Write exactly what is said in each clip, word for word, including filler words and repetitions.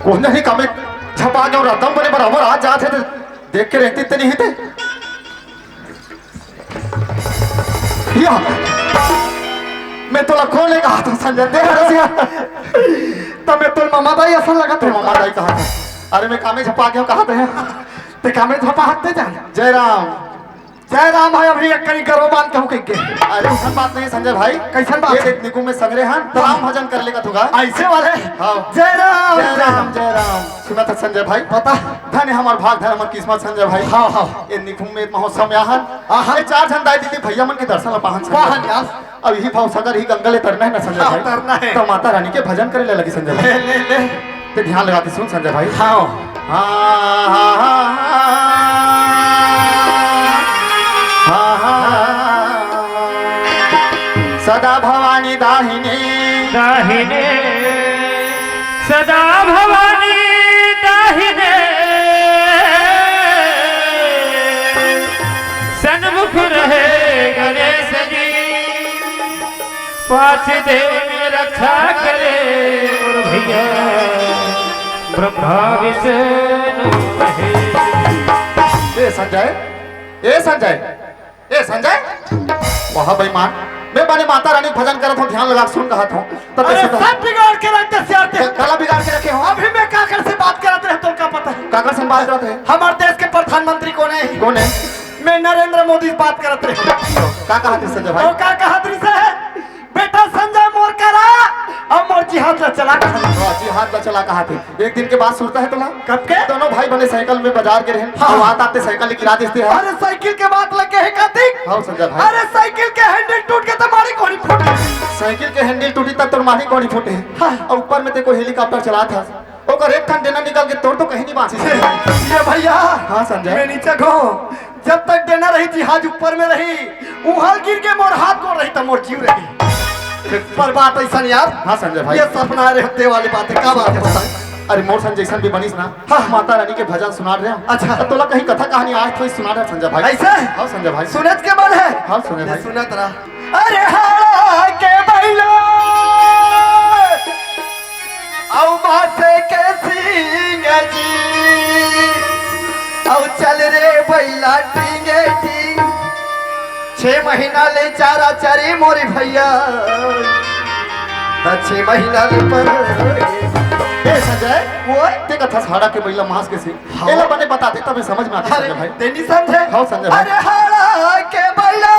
कोन नहीं कमे छपा के रद्दा म बने बराबर आ जात हे, त देख के रेंगतिस ते नहीं ते। या, मैं तोला कोन हे कहा था संजय, देख रसिया। त मैं तोर ममा दाई असन लगत हे। ममा दाई कहा था। अरे मैं कामे झपा के कहा था। ते कामे झपा हत्ते जा। जय राम। जय राम भाई, अभी एक करी गरो बांध कहूँ कह के। अरे, अइसन बात नहीं संजय भाई। कइसन बात? ये देख निकुम में संगरे हन, त राम भजन कर लेगा तुगा। अइसे वाले? हाँ। जय राम, जय राम, जय राम। सुना था संजय भाई? बता। धन हे हमर भाग, धन हे हमर किस्मत संजय भाई। हाँ, हाँ। ये निकुम में महोत्सव में आहन। हाँ, हाँ। ये चार झन दाई दीदी भैया मन के दर्शन ला पाहन संजय वाहन भाई। यार। अब इही भाव सगर ही गंगा ले तरना हे ना संजय हाँ, भाई? तरना हे। त माता रानी के भजन करे ले लगी संजय भाई। ले, ले, ले। ते ध्यान लगा के सुन संजय भाई। हाँ। हाँ, हाँ, हाँ, हाँ। हाँ, हाँ, हाँ। सदा भवानी दाहिने। दाहिने। सदा भवानी दाहिने। सन्मुख रहे गणेश जी। पांच देव में रक्षा करे मोर भैया, ब्रह्मा विष्णु महेश। ए संजय, ए संजय, ए संजय, वाह बेईमान, मैं बने माता रानी के भजन करत हूँ, ध्यान लगा के सुन कहत हूँ। तब अरे कैसे तो सब बिगाड़ के रख दे सियार ते। क-, काला बिगाड़ के रखे हो? अभी मैं काकर से बात करत रहे, तोर का पता हे? काकर से बात करत रहे? हमर देश के प्रधानमंत्री कोन हे? कोन हे? मैं नरेंद्र मोदी से बात करत रहे। का कहत रहिस संजय भाई? तो का कहत रहिस हे? बेटा संजय मोर करा, अब मोर जिहाद ला चला कहा। हाँ, जिहाद ला चला कहा थे। एक दिन के बात सुरता हे तोला? कब के? दोनों भाई बने साइकिल में बाजार गे रहेन। हाँ। अउ आत आत ते साइकिल गिरा देते हैं। अरे साइकिल के बात लगे हे कातिक? हाँ संजय भाई। अरे साइकिल के हैंडल टूट के तो मारी कोनी फूटे। साइकिल के हैंडल टूटी तब तोर मारी कोनी फूटे। हाँ। अउ ऊपर में ते कोई हेलीकॉप्टर चलात हस। ओकर एक ठन डेना निकल के तोर तो कहीं नहीं बांची। ये भैया, हाँ, संजय। मैं नीचे घो, जब तक डेना रही, जिहाज ऊपर में रही, उहाल गिर के मोर हाथ गोड़ रही, त मोर जीव रही। पर बात अइसन यार, हाँ, संजय भाई। ये सपना रहे हत्ते वाली बात हे, का बात हे बता? अरे, मोर सन जइसन भी बनिस ना, हाँ। माता रानी के भजन सुना रहे हो। अच्छा। त तोला कहीं कथा कहानी आज थोड़ी सुना रहे संजय भाई। अइसे? हाँ, संजय भाई। सुनत के मन हे? हाँ, सुने ये भाई। सुनत रहा। अरे हाड़ा के बैलो, अउ बासे के सिंग जी, अउ चल रे बैला टींगे टींग। छह महीना ले चारा चरी मोरी भैया, त छह महीना ले पर ए संजय, ओए? ते कथा हाड़ा के बैला मास के सिंग। हाँ। एला बने बता दे, तबे समझ में आथे अरे, संजय भाई। ते नहीं समझे? हाँ, संजय भाई। अरे, हाड़ा के बैला।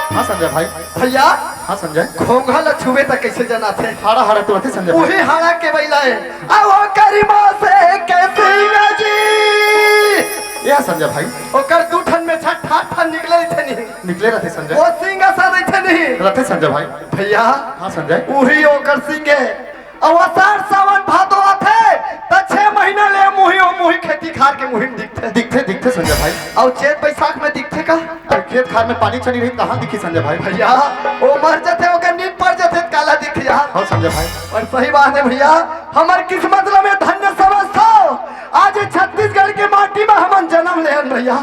हाँ, संजय भाई। भैया। हाँ, संजय। घोंघा ला छुबे त कइसे जनाथे? हाड़ा, हाड़ा तो आथे, संजय भाई। उही हाड़ा के बैला हे। आ, ओकर मासे के सिंग जी। या, संजय भाई। ओकर दू ठन में छठ, ठाठ ठन निकले रहिथे नहीं। निकले रहिथे, संजय। ओ सिंग असन रहिथे नहीं। रहिथे, संजय भाई। भैया। हाँ, संजय। उही ओकर सिंग हे। अउ असाढ़ सावन भादो आथे, त छह महीना ले मुही ओ मुही खेती खार के मुही म दिखथे। दिखथे, दिखथे संजय भाई। अउ चैत बैसाख में दिखथे का? अरे खेत खार में पानी चनी रही, कहाँ दिखी संजय भाई? भैया, ओ मर जथे, ओकर नींद पड़ जथे, त काला दिखथे यार। हाँ संजय भाई। अउ सही बात हे भैया, हमर किस्मत ल में धन्य समझथों। आज ये छत्तीसगढ़ के माटी में हमन जनम लेहन भैया।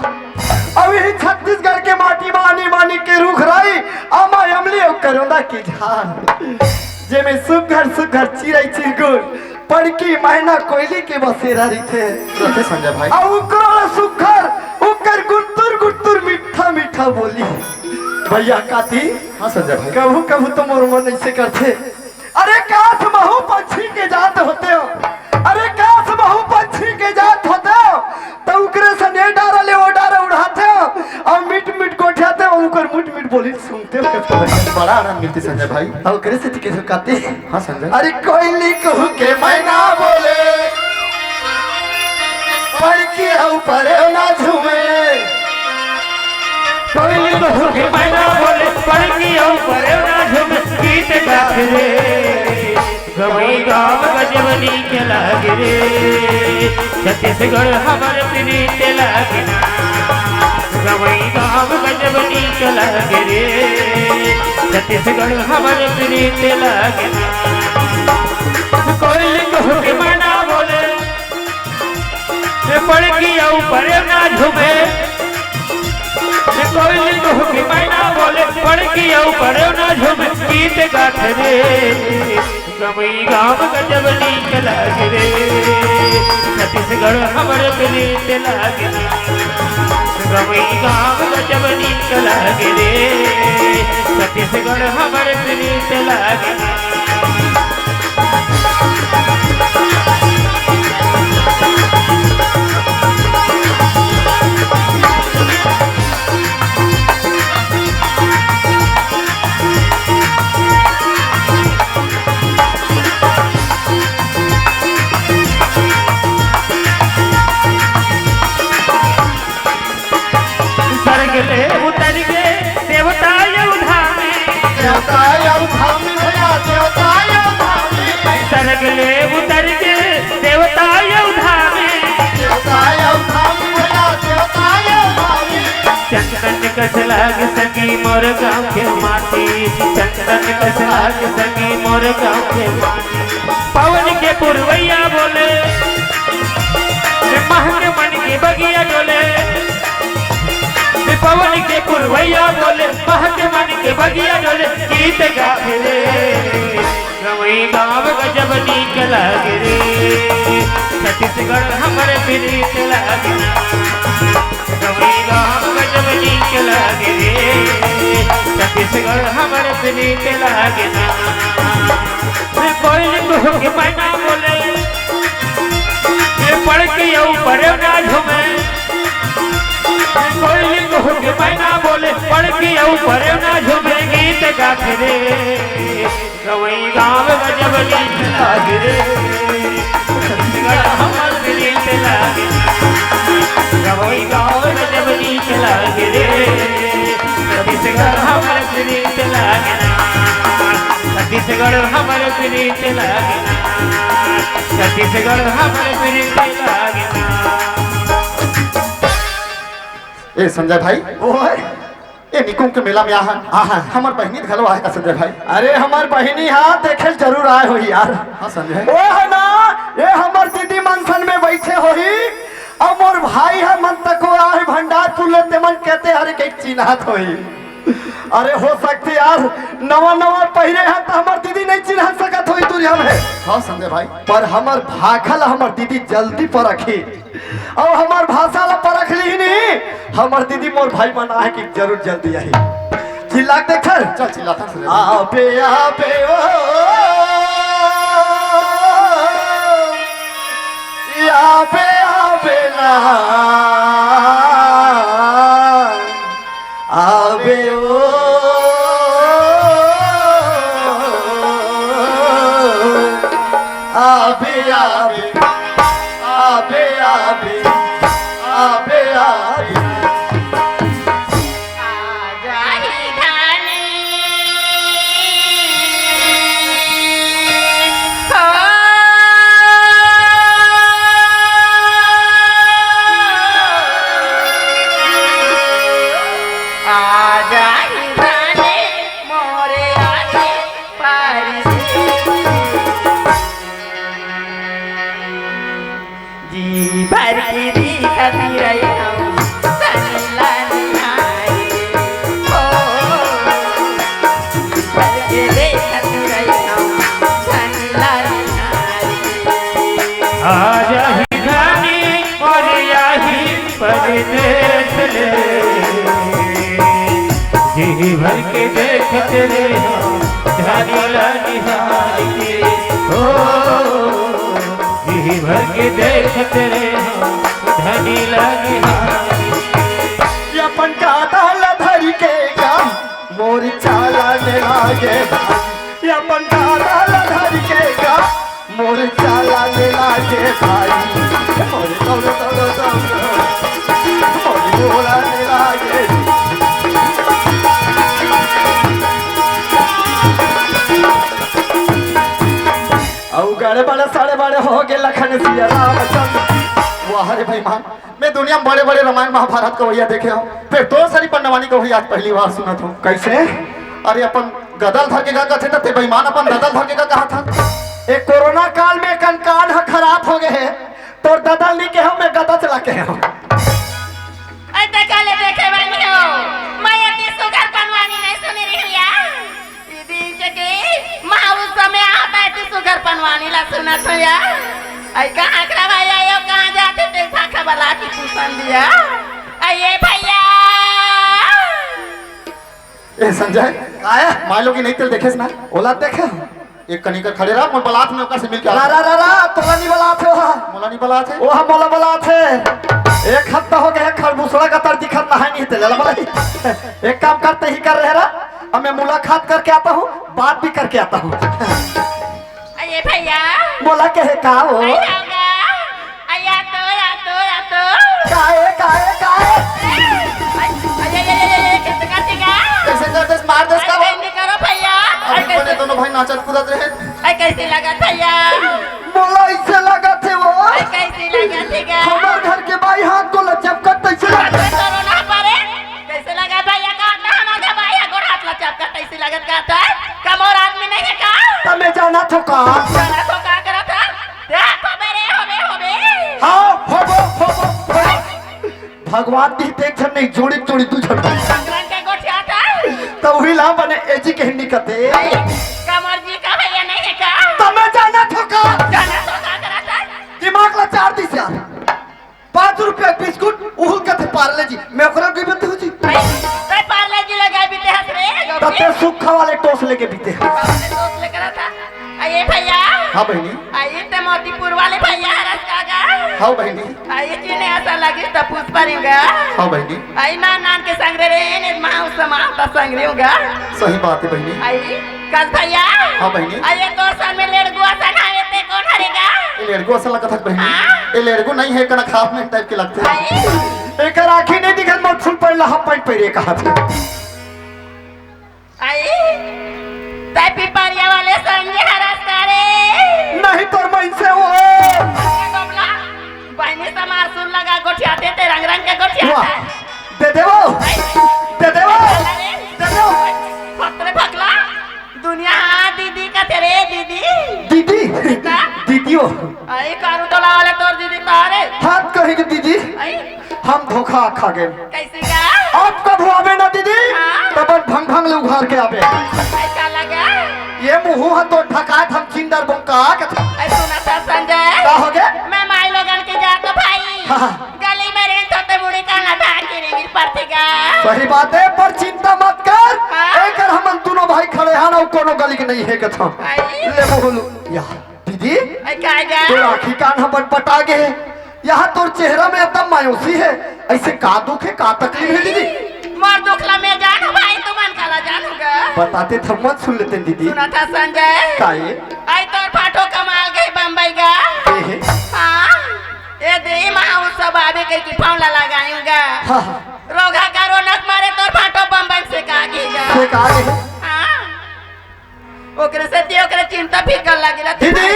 अउ इही छत्तीसगढ़ के माटी में आनी बानी के रूख राई, आमा अमली अउ करोंदा के झाड़। जेमे सुग्घर सुग्घर चिरई चिरगुन, पड़की, मैना, कोइली के बसेरा रहिथे। रहिथे संजय भाई। अउ ओकरो ले सुग्घर, ओकर गुट्टुर गुट्टुर मीठा मीठा बोली। भैया कातिक, हाँ संजय भाई। कभू कभू तो मोर मन अइसे करथे, अरे काश महू पंछी के जात होतेंव, अरे काश महू पंछी के जात होतेंव, त ओकरे सन ए डारा ले ओ डारा उड़ातेंव, अउ मीठ मीठ गोठियातेंव, अउ ओकर मीठ मीठ बोली सुनतेंव। बड़ा आनंद मिलतिस संजय भाई। अउ ओकरे सेती कहिथों कातिक। हाँ संजय। अरे कोइली कुहू के मैना बोले, पड़की अउ परेव ना झूमे। कोइली कुहू के मैना बोले, पड़की अउ परेव ना झूमे, गीत गाथे रे। गवई गाँव गजब नीक लागे रे, छत्तीसगढ़ हमर प्रीत लागे ना। गवई गाँव गजब नीक लागे रे, छत्तीसगढ़ हमर प्रीत लागे ना। कोइली कुहू के मैना बोले, ए पड़की अउ परेव ना झूमे। ए कोइली कुहू के मैना बोले, पड़की अउ परेव ना झूमे, गीत गाथे रे। गंवई गाँव गजब नीक लागे रे, छत्तीसगढ़ हमर प्रीत लागे ना। गंवई गाँव गजब नीक लागे रे, छत्तीसगढ़ हमर प्रीत लागे ना। स्वर्ग ले उतर के देवता अयोध्या में। देवता अयोध्या में भैया, देवता अयोध्या में। स्वर्ग ले उतर के देवता अयोध्या में। देवता अयोध्या में भैया, देवता अयोध्या में। चंदन कस लाग संगी मोर गाँव के माटी, चंदन कस लाग संगी मोर गाँव के माटी। पवन के पुरवैया बोले, महक मन के बगिया डोले। पवन के पुरवैया बोले, महक मन के बगिया डोले, गीत गावे रे। गंवई गाँव गजब नीक लागे रे, छत्तीसगढ़ हमर प्रीत लागे ना। गंवई गाँव गजब नीक लागे रे, छत्तीसगढ़ हमर प्रीत लागे ना। कोयल कुहू के मैना बोले, पढ़ के अउ पढ़े ना झूमे। कोयल कुहू के मैना बोले, पढ़ के अउ पढ़े ना झूमे, गीत गाथे रे। गंवई गाँव गजब नीक लागे रे, छत्तीसगढ़ हमर प्रीत लागे। गंवई गाँव गजब नीक लागे रे, छत्तीसगढ़ हमर प्रीत लागे ना। छत्तीसगढ़ हमर प्रीत लागे ना। छत्तीसगढ़ हमर प्रीत लागे ना। ए संजय भाई, ओए, ए निकुंभ के मेला में आहा, आहा। हमर बहिनी घलो आए का संजय भाई? अरे हमर बहिनी हा देखे जरूर आए होही यार। हाँ संजय। ओ है ना, ये हमर दीदी मनसन में बैठे होही, अउ मोर भाई है मन तको आहे भंडारपुर ले, ते मन कहते हर एक चिन्हात होही। अरे हो सकथे यार, नवा नवा पहिरे है तो हमर दीदी नहीं चिन्हा सकत होही दुरिया में। हाँ संजय भाई। पर हमर भाखा ला हमर दीदी जल्दी परखी। अउ हमर भाषा ला परख लिही नी, हमर दीदी मोर भाई मन आहे कि जरूर जल्दी आही। चिल्ला के देख सर। चल चिल्ला था सर। आबे आबे ओ, आबे आबे ना, आबे ओ, आबे आबे। आबे, आबे, आबे, आबे। आजा ही धनी। हो। आजा ही धनी, मोरे आजा। जी भर के देखत रहिहौं, धनी ला निहारे। ओ, जी भर के देखत रहिहौं, धनी ला निहारे। आजा ही धनी, मोरे आही परदेस ले, जी भर के देखत रहिहौं, धनी ला निहार के। ओ, जी भर के देखत रहिहौं, धनी ला निहार के। अपन गादा ला धरि के गा, मोर चाला ने लागे भाई। अपन गादा ला धरि के गा, मोर चाला ले लागे भाई, मोर दौड़, दौड़, दौड़, मोर डोला ले लागे। अउ गड़े बड़े सड़े बड़े हो गे लखन सिया रामचंद्र। वाह रे बेईमान, मैं दुनिया में बड़े-बड़े रामायण महाभारत के वइया देखे हौं, फेर तोर सरी पंडवानी के वइया आज पहली बार सुनत हौं। कइसे? अरे अपन गदल धर के का कथे त ते बेईमान अपन ददल धर के का कहत हस? ए कोरोना काल में कन कान ह खराब हो गे हे, तोर ददल नी केहेंव मैं गदच ला केहेंव। अरे ते काले देखे वाली हो, मैं अति सुघर पंडवानी नहीं सुने रही यार। दीदी के के माँ उस समय आता है सुनत हो या? अई कहाँ करा भाई आयो, कहाँ जाते ते भाखा बला की पूछन दिया। अये भैया। ए संजय, काय? माय लोग की नहीं तेल देखेस ना? ओला देखे? एक कनिकर खड़े रहा, मैं बलात में ओकर से मिल के रा, रा, रा, रा, तोला नहीं बलात हे ओहा। मोला नहीं बलात हे? ओहा मोला बलात हे। एक हफ्ता हो गया है, खरबूसड़ा का तर दिखत ना है, नहीं तेल ला बलाई। एक काम करते ही कर रहे रहा, अब मैं मुलाकात करके आता हूँ, बात भी करके आता हूँ। अये भैया। बोला कहे का हो? अये आगा। अये आ तो, आ तो, आ तो। काहे, काहे, काहे? अये, अये, अये, अये, अये, कैसे करते का? कैसे कर देस, मार देस का? अये, नहीं करो भैया। अभी अये, बने कैसे? दोनों भाई नाचत कूदत रहे। अये, कैसे लगत भैया? मोला ऐसे लगत हे वो। अये, कैसे लगत हे का? हमार घर के बाई हाथ को लचपकत तैसे लगत। अरे, तोरो ना पारे। कैसे लगत भैया का हाथ ना हमार घर बाई हाथ गोड़ हाथ लचपकत तैसे लगत का था? कमोर आदमी नहीं है का? त मैं जाना थो का? जाना थो का करत हा? ए, होबे रे, होबे, होबे। हाँ, होबो, होबो, होबो। भगवान दी ते एक झन नहीं, जोड़ी जोड़ी दू झन। संगरन के गोठिया था। त उही ला बने एजी के हिंदी कते। कमर जी का भैया नहीं है का? त मैं जाना थो का? जाना थो का करत हा? दिमाग ला चार दिस यार। पाँच रुपया बिस्कुट, उहुल कथे पार्ले जी। मैं ओकरा के बीते हो जी। भाई, तै पार्ले जी लगा बीते हस रे, तब ते सुखा वाले टोस लेके बीते। पार्ले टोस लेकर आता। अये भैया। हाँ बहिनी। अये ते मोतीपुर वाले भैया हरस का गा। हाँ बहिनी। अये चिने ऐसा लगे तो पूछ पारियो गा। हाँ बहिनी। अये ना नान के संगरे रे, ने माँ उस माँ का संगरे होगा। सही बात है बहिनी। अये कस भैया। हाँ बहिनी। अये तोर सन में लेड़गुआ सन आवे ते कोन हरे गा? ए लेड़गुआ सन लगत हक बहिनी। हाँ? ए लेड़गु नहीं है, कना खाप में टाइप के लगते। अये। एकर आँखी नहीं दिखत, मोर फुल पैंट ला हाफ पैंट पहिरे कहा था। अये। तै पिपरिया वाले संगे हरस का रे। नहीं तोर मन से वो। अरे गमला। बहिनी समार सुन लगा गोठियाते ते रंग रंग के गोठियाते। वाह। दे देवो। अये। दे देवो। अरे। दे देवो। फकरे फकला। दुनिया हाँ दीदी कथे रे दीदी। दीदी? का? दीदी हो। अये कारू टोला वाले तोर दीदी का रे। हाथ कही के दीदी। अये। हम धोखा खा गए। कैसे का? अब कभू आबे ना दीदी, हाँ। तब भंग भंग ले उघार के आबे। ऐसा लगा? ये मुँह ह तो ढकात हम चिंदर बोंका कथे। अये सुना था संजय। का हो गया? मैं माई लोगन के जात भाई। हाँ, हाँ। गली में रेंट होते मुड़ी का ना धान की रिंगिल पड़ती गा। सही बात है, पर चिंता मत कर। हाँ। एकर हमन दोनों भाई खड़े हन, अउ कोनो गली के नहीं है कथन। भाई। ले बोलू। या, दीदी, अई का गा? तोर आँखी कान ह बटबटा गे हे। यहाँ तोर चेहरा में एकदम मायूसी है। ऐसे का दुख है, का तकलीफ है दीदी? मोर दुख ला मैं जानू भाई, तुमन काला जानू गा? बताते त हमन सुन लेते दीदी। सुना था संजय। का ये? अई तोर भाटो कमाल गई बम्बई गा। ए हे। हाँ। ए दे महा उत्सव आबे कई की फोन ला लगायूं गा। हाँ, हाँ। रोगा का रोनक मारे तोर भाटो बम्बई से का गे गा। से का गे? हाँ। ओकरे सेती ओकरे चिंता फिकर लगे रहिथे। दीदी,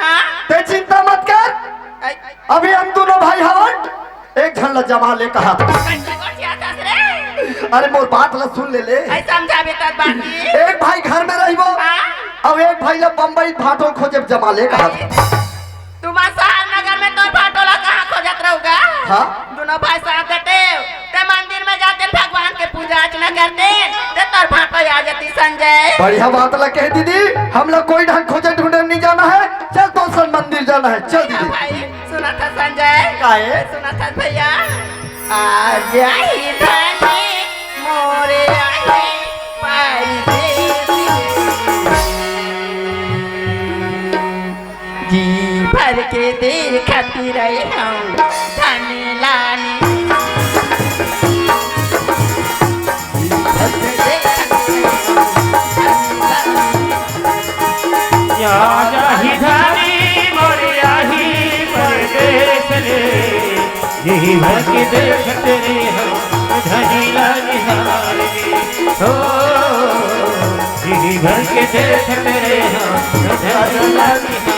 हाँ? ते चिंता मत कर। अई। अभी हम दोनों भाई हवन, एक झन ला जमा ले कहा। कैसे गोठियाथस रे? अरे मोर बात ला सुन ले ले। अई समझाबे त बात की। एक भाई घर में रहिबो, हाँ? अउ एक भाई ला बम्बई भाटो खोजे जमा ले कहा। अई। तुमन शहर नगर में तोर भाटो ला कहाँ खोजत रहू गा? हाँ? दोनों भाई साथ देते, ते मंदिर में जाते भगवान के पूजा अर्चना करते, ते तोर भाटो आ जाती संजय। बढ़िया बात ला कहे दीदी, हम लोग कोई ढंग खोजे ढूंढे नहीं जाना है, चल दोसर मंदिर जाना है, चल दीदी। भाई, सुना था संजय? काहे? सुना था भैया? आ जाई धनी मोरे आई परदेसी। जी भर के देखत रहे हम धनी लानी। जी भर के देखत रहे हम धनी लानी। या जाही धनी मोर आही परदेस ले। जी भर के देखत रहे हम धनी लानी हाय। हो। जी भर के देखत रहे हम धनी लानी हाय।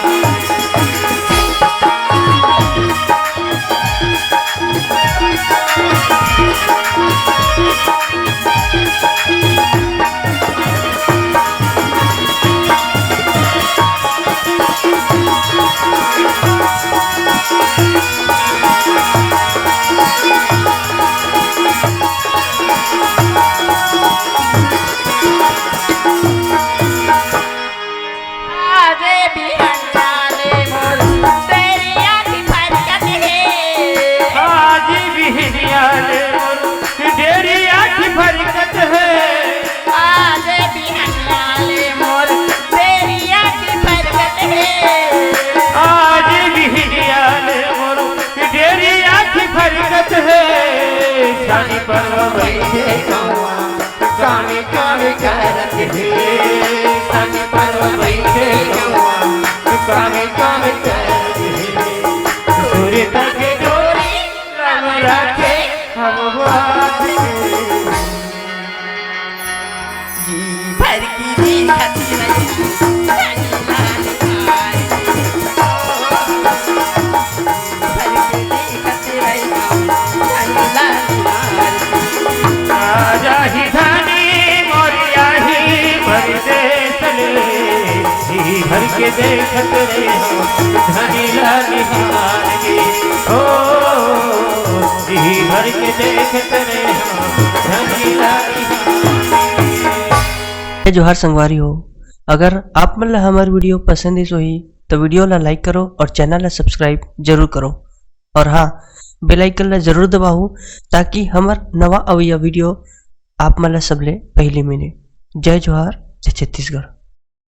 अरे बिहनिया सानी पर्व बइठे गौवा, कामे कामे करत हे। सानी पर्व बइठे गौवा, कामे कामे करत हे। सूर्य तक डोरी राम राखे हम बात हे। जी भर की दी खातिर आजा ही धानी मोरिया ही परदेस ले, जी भर के देखत रहे हो धनी ला निहार के। ओ, जी भर के देखत रहे हो धनी ला निहार के। जय जोहार संगवारी हो, अगर आप मन ला हमर video पसंद आइस होही, तो video ला like करो और channel ला subscribe जरूर करो। और हाँ, bell icon ला जरूर दबाओ, ताकि हमर नवा अवइया video आप मन ला सबले पहली मिले। जय जोहार, जय छत्तीसगढ़।